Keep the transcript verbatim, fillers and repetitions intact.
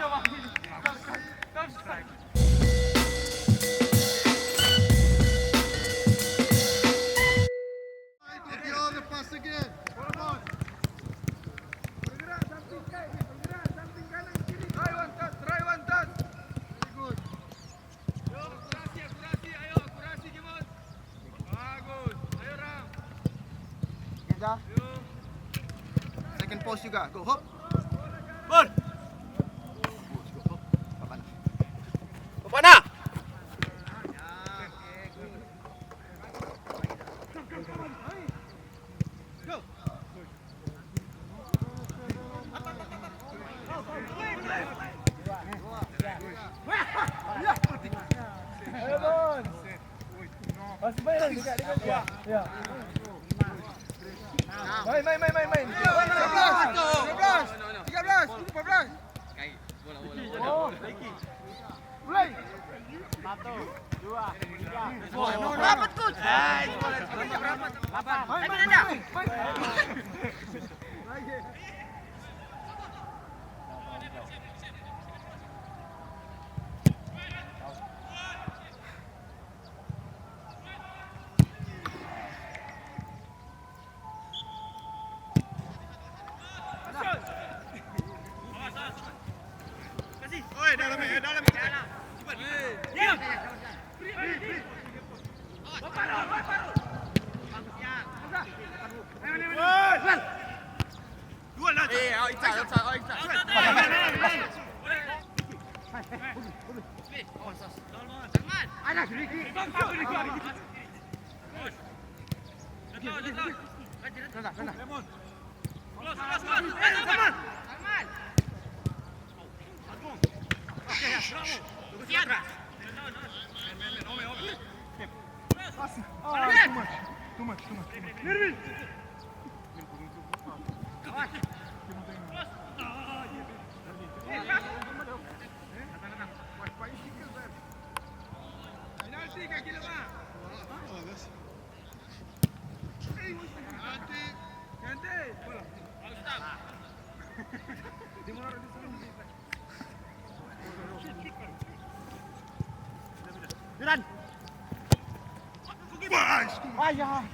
Take the other pass again. Try one touch, try one touch. Very good. Yo, akurasi, akurasi, ayo, akurasi, Kimon. Bagus, ayo, Ram. Second post juga, go, hop. Ball. Go, go, hop. Papana. Papana. Main, main, main, main, main. Tiga belas, tiga belas, tiga belas, empat belas. Mulai. Satu, dua, tiga. Rapat, Coach. Main, main, main, main. Dua lah. Eh, oh, Ica, Ica, oh, Ica. Anak sedikit. Jalan. Ayah.